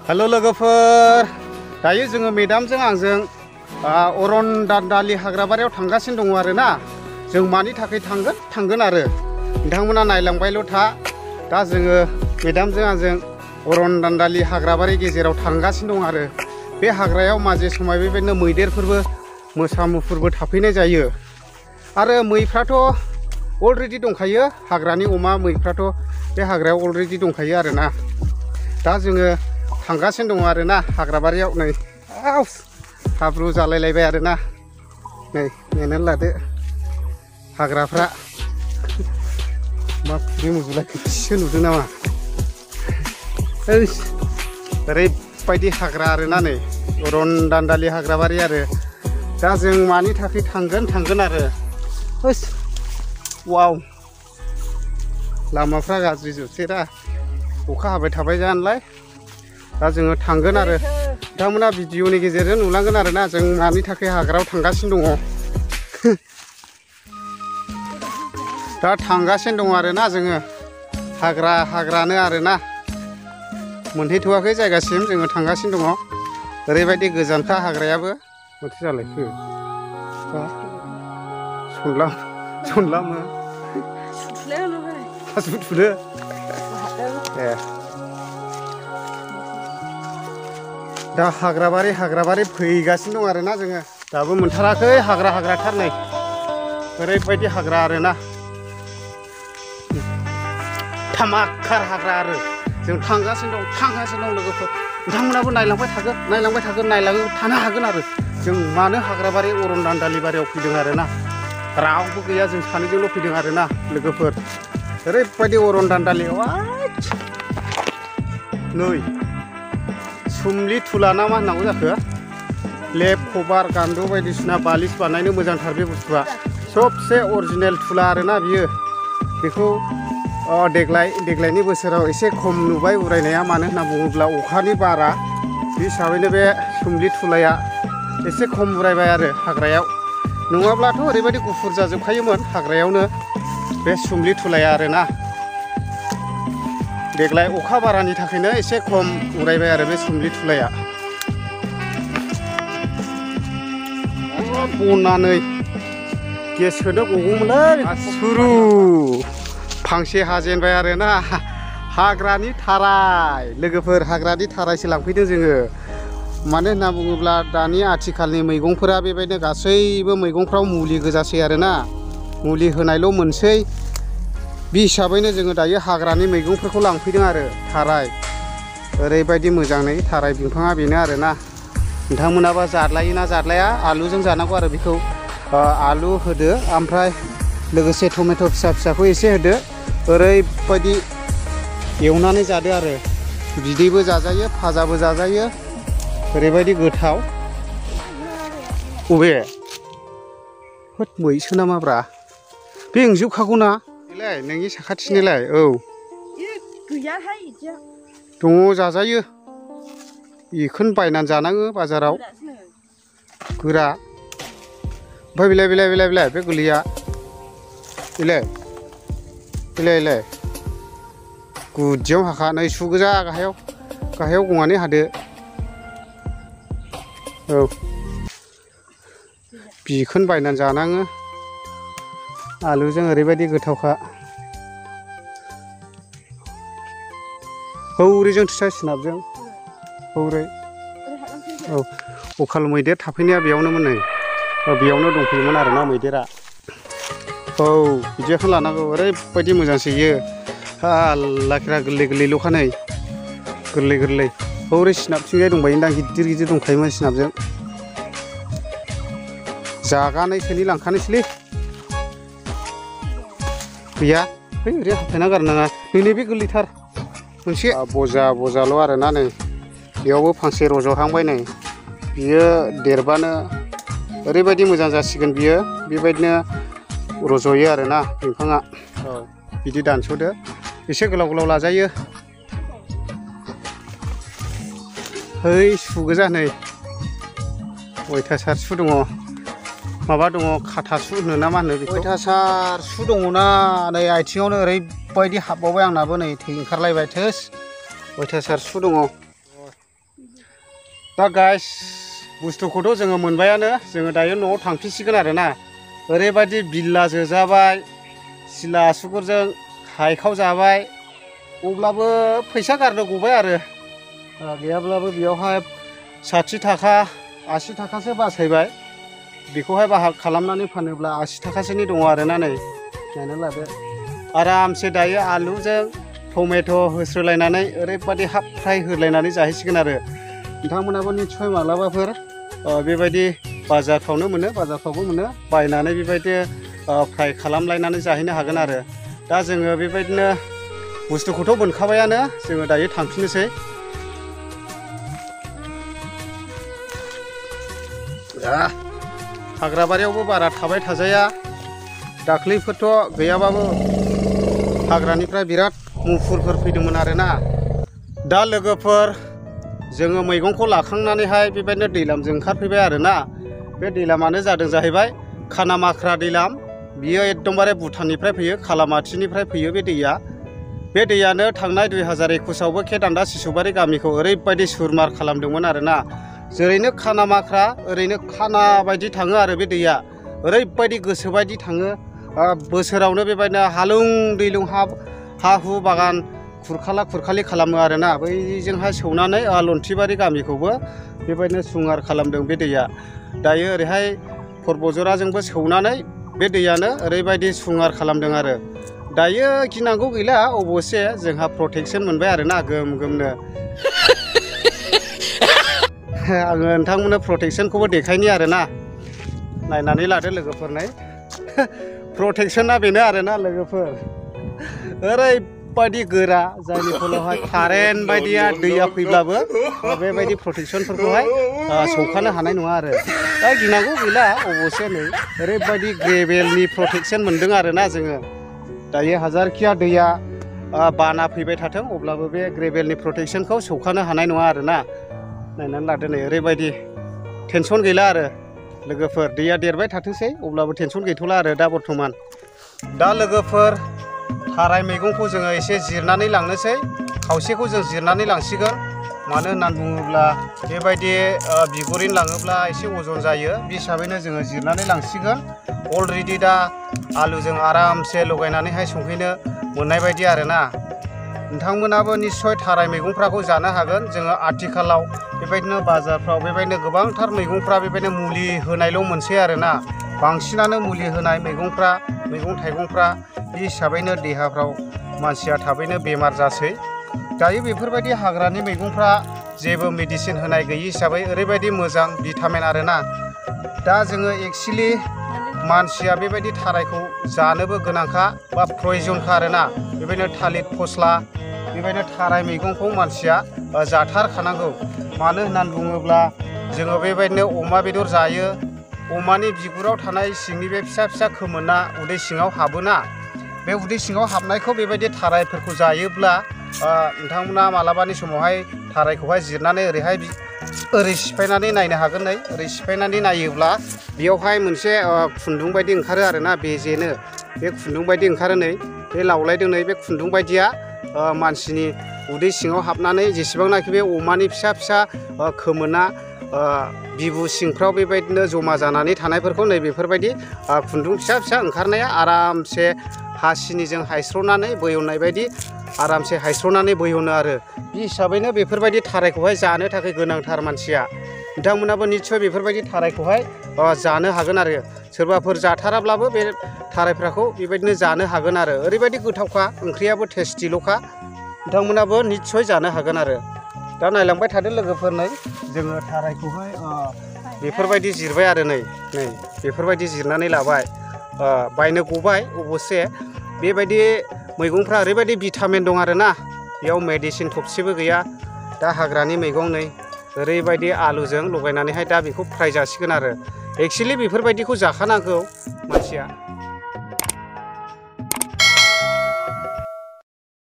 Hello लोगोफोर, दायो जोङो मेडामजों आंजों अरन दान्दालि हाग्राबारियाव थांगासिनो दङ आरोना। जों मानि थाखाय थांगोन आरो नोंथांमोना नायलांबायल' था। दा जोङो मेडामजों आंजों अरन दान्दालि हाग्राबारि गेजेराव थांगासिनो दं आरो बे हाग्रायाव माजे समाय बेबायदिनो मैदेरफोरबो मोसा मुफुरबो थाफैनाय जायो आरो मैफ्राथ' अलरेडि दंखायो। हाग्रानि अमा मैफ्राथ' बे हाग्रायाव अलरेडि दंखायो आरोना। दा जोङो थांगासिनो दङ आरोना हाग्राबारियाव। नै हाब्रु जालायलायबाय आरोना। नै नेनानै लादो हाग्राफ्रा मा खुदै मुजुलायखोसो नुदों नामा? ओरैबायदि हाग्रा आरोना नै अरन दान्दालि हाग्राबारि आरो दा जों मानि थाखाय थांगोन आरो वाव, लामाफ्रा गाज्रि जोबसैरा, अखा हाबाय थाबाय जानालाय। दा जोङो थांगोन आरो नोंथांमोना भिडिअनि गेजेरजों नुलांगोन आरोना जों मानि थाखाय हाग्रायाव थांगासिनो दङ। दा थांगासिनो दङ आरोना जोङो हाग्रानो आरोना, मोनहैथ'वाखै जायगासिम जोङो थांगासिनो दङ। ओरैबायदि गोजानखा हाग्रायाबो। माथो जालायखो सनलामो थुनो ए। दा हाग्राबारि फैगासिनो दं आरोना जोङो। दाबो मोनथाराखै, हाग्राथार नै ओरैबायदि हाग्रा आरोना, धामाखार हाग्रा आरो जों थांगासिनो दं लोगोफोर। नोंथांमोनाबो नायलांबाय थानो हागोन आरो जों मानो हाग्राबारि अरन दान्दालि बारियाव फैदों आरोना। रावबो गैया, जों सानैजोंल' फैदों आरोना लोगोफोर। ओरैबायदि अरन दान्दालियाव नै सुमलि थुला ना मा होननांगौ जाखो, लेप कभार गान्दु बायदिसिना बालिस बानायनो मोजांथार बे बुस्थुआ। सबसे अरिजिनेल थुला आरोना बियो। बेखौ देग्लायनि बोसोराव एसे खम नुबाय उरायनाया, मानो होनना बुङोब्ला अखानि बारा। बे हिसाबैनो बे सुमलि थुलाया एसे खम उरायबाय आरो हाग्रायाव। नङाब्लाथ' ओरैबायदि गुफुर जाजोबखायोमोन हाग्रायावनो बे सुमलि थुलाया आरोना। देग्लाय अखा बारानि थाखायनो एसे खम उरायबाय आरो बे सुमलि थुलाया। बनानै गेस होनो गगौमोनलै। सुरु फांसे हाजेनबाय आरोना हाग्रानि थाराय लोगोफोर। हाग्रानि थारायसो लांफैदों जोङो। मानो होनना बुङोब्ला दानि आथिखालनि मैगंफोरा बेबायदिनो गासैबो मैगंफ्राव मुलि गोजासै आरोना, मुलि होनायल' मोनसै। बे हिसाबैनो जोङो दायो हाग्रानि मैगंफोरखौ लांफैदों आरो थाराय। ओरैबायदि मोजाङै थाराय बिफाङा बेनो आरोना। नोंथांमोनाबा जाद्लायोना जाद्लाया? आलुजों जानांगौ आरो बेखौ। आलु होदो, ओमफ्राय लोगोसे टमेट' फिसाखौ एसे होदो। ओरैबायदि एवनानै जादो आरो बिदैबो जाजायो, फाजाबो जाजायो। ओरैबायदि गोथाव। अबे होद मैसो नामाब्रा? बे एंजोबखागौना बेलाय नोंनि साखाथिनिलाय? औ दङ, जाजायो। बेखौनो बायनानै जानाङो बाजाराव, गोरा। ओमफ्राय बेलाय बे गोरलैया बेलाय गुदियाव हाखा। नै सु गोजा गाहायाव गंनानै हादो। औ बिखौनो बायनानै जानाङो। आलुजों ओरैबायदि गोथावखा। हौरैजों थुसा सिनाबजों हौरै। औ अखाल मैदेर थाफैनाया बेयावनोमोन नै, बेयावनो दंफैयोमोन आरोना मैदेरा। औ बिदिखौनो लानांगौ, ओरैबायदि मोजांसो इयो। लाखेरा गोरलैल'खा नै, गोरलै। हौरै सिनाबथिंजाय दंबायोदां, गिदिर दंखायोमोन सिनाबजों। जागानैसोनि लांखानोसैलै। गैया, ओरै हाबथायना गारनाङा। नैबे गोरलैथार मोनसे बजाल' आरोना। नै बेयावबो फांसे रज'हांबाय नै। बियो देरबानो ओरैबायदि मोजां जासिगोन बियो। बेबायदिनो रज'यो आरोना बिफाङा। औ बिदि दानस'दो, एसे गोलाव लाजायो। सु गोजा नै, अयथासार सु दङ। माबा दङ, खाथा सु होनो ना मा होनो बेखौ? अयथासार सु दङना नै आथिङावनो ओरैबायदि हाबबावबाय आंनाबो नै, थै ओंखारलायबाय। अयथासार सु दङ। दा गाइस बुस्थुखौथ' जोङो मोनबायानो जोङो दायो न'आव थांफिनसिगोन आरोना ओरैबायदि बिल्ला जोजाबाय सिला आसुगुरजों हायखाव जाबाय अब्लाबो फैसा गारनो गबाय आरो गैयाब्लाबो बेयावहाय 60 थाखा 80 थाखासो बासायबाय बेखौहाय बाहाग खालामनानै फानोब्ला 80 थाखासोनि दङ आरोना नै नायनानै लादो आरामसे दायो आलुजों टमेट' होस्रोलायनानै ओरैबायदि हाफ फ्राय होलायनानै जाहैसिगोन आरो नोंथांमोनाबो निस्सय मालाबाफोर बेबायदि बाजारफ्रावनो मोनो बाजारफ्रावबो मोनो बायनानै बेबायदि फ्राय खालामलायनानै जाहैनो हागोन आरो दा जोङो बेबायदिनो बुस्थुखौथ' मोनखाबायानो जोङो दायो थांफिननोसै हाग्राबारियावबो बारा थाबाय थाजाया दाख्लैफोरथ' गैयाबाबो हाग्रानिफ्राय बिराद मुफुरफोर फैदोंमोन आरोना दा लोगोफोर जोङो मैगंखौ लाखांनानैहाय बेबायदिनो दैलामजों ओंखारफैबाय आरोना बे दैलामानो जादों जाहैबाय खानामाख्रा दैलाम बियो एकदमबारे भुटाननिफ्राय फैयो खालामाथिनिफ्राय फैयो बे दैयानो थांनाय 2021आवबो खेदान्दा सिसुबारि गामिखौ ओरैबायदि सुरमार खालामदोंमोन आरोना जेरैनो खानामाख्रा ओरैनो खाना बायदि थाङो आरो बे दैया ओरैबायदि गोसोबायदि थाङो बोसोरावनो बेबायदिनो हालुं दैलुं हा हु बागान खुरखाला खुरखालि खालामो आरोना बैजोंहाय सौनानै लन्थिबारि गामिखौबो बेबायदिनो सुंगार खालामदों बे दैया दायो ओरैहाय परबजराजोंबो सौनानै बे दैयानो ओरैबायदि सुंगार खालामदों आरो दायो गिनांगौ गैला अबसे जोंहा प्रटेक्सन मोनबाय आरोना गोम गोमनो आङो नोंथांमोननो प्रटेक्सनखौबो देखायनि आरोना नायनानै लादो लोगोफोरनाय प्रटेक्सना बेनो आरोना लोगोफोर ओरैबायदि गोरा जायनि फलावहाय कारेन्ट बायदिया दैया फैब्लाबो बेबायदि प्रटेक्सनफोरखौहाय सौखानो हानाय नङा आरो दा गिनांगौ गैला अबसे नै ओरैबायदि ग्रेभेलनि प्रटेक्सन मोनदों आरोना जोङो दायो हाजारखिया दैया बाना फैबाय थाथों अब्लाबो बे ग्रेभेलनि प्रटेक्सनखौ सौखानो हानाय नङा आरोना नायनानै लादो नै ओरैबायदि टेनसन गैला आरो लोगोफोर दैया देरबाय थाथोंसै अब्लाबो टेनसन गैथ'ला आरो दा बर्थमान दा लोगोफोर थाराय मैगंखौ जोङो एसे जिरनानै लांनोसै खावसेखौ जों जिरनानै लांसिगोन मानो होननानै बुङोब्ला बेबायदि बिगुरिन लाङोब्ला एसे अजन जायो बे हिसाबैनो जोङो जिरनानै लांसिगोन अलरेडि दा आलुजों आरामसे लगायनानैहाय संहैनो मोननाय बायदि आरोना नोंथांमोनाबो निस्सय थाराय मैगंफ्राखौ जानो हागोन जोङो आथिखालाव बेबायदिनो बाजारफ्राव बेबायदिनो गोबांथार मैगंफ्रा बेबायदिनो मुलि होनायल' मोनसै आरोना बांसिनानो मुलि होनाय मैगं थाइगंफ्रा बे हिसाबैनो देहाफ्राव मानसिया थाबैनो बेमार जासै दायो बेफोरबायदि हाग्रानि मैगंफ्रा जेबो मेडिसिन होनाय गैयि हिसाबै ओरैबायदि मोजां भिटामिन आरोना दा जोङो एक्चुअलि मानसिया बेबायदि थारायखौ जानोबो गोनांखा बा प्रयजनखा आरोना बेबायदिनो थालिर फस्ला बेबायदिनो थाराय मैगंखौ मानसिया जाथारखानांगौ मानो होननानै बुङोब्ला जोङो बेबायदिनो अमा बेदर जायो अमानि बिगुराव थानाय सिंनि बे फिसा फिसा खोमोना उदै सिङाव हाबोना बे उदै सिङाव हाबनायखौ बेबायदि थारायफोरखौ जायोब्ला नोंथांमोना मालाबानि समावहाय थारायखौहाय जिरनानै ओरै सिफायनानै नायनो हागोन नै ओरै सिफायनानै नायोब्ला बेयावहाय मोनसे खुन्दुं बायदि ओंखारो आरोना बेजेनो बे खुन्दुं बायदि ओंखारो नै बे लावलायदों नै बे खुन्दुं बायदिया मानसिनि उदै सिङाव हाबनानै जेसेबांनाखि बे अमानि फिसा फिसा खोमोना बिबु सिंफ्राव बेबायदिनो जमा जानानै थानायफोरखौ नै बेफोरबायदि खुन्दुं फिसा फिसा ओंखारनाया आरामसे हासिनिजों हायस्र'नानै बोहननाय बायदि आरामसे हायस्र'नानै बोहनो आरो बे हिसाबैनो बेफोरबायदि थारायखौहाय जानो थाखाय गोनांथार मानसिया नोंथांमोनाबो निस्सय बेफोरबायदि थारायखौहाय जानो हागोन आरो सोरबाफोर जाथाराब्लाबो बे थारायफ्राखौ बेबायदिनो जानो हागोन आरो ओरैबायदि गोथावखा ओंख्रियाबो टेस्टिल'खा नोंथांमोनाबो निस्सय जानो हागोन आरो दा नायलांबाय थादो लोगोफोर नै जोङो थारायखौहाय बेफोरबायदि जिरबाय आरो नै बेफोरबायदि जिरनानै लाबाय बायनो गबाय अबसे बेबायदि मैगंफ्रा ओरैबायदि भिटामिन दं आरोना बेयाव मेडिसिन थबसेबो गैया दा हाग्रानि मैगं नै ओरैबायदि आलुजों लगायनानैहाय दा बेखौ फ्राय जासिगोन आरो एक्चुअलि बेफोरबायदिखौ जाखानांगौ मानसिया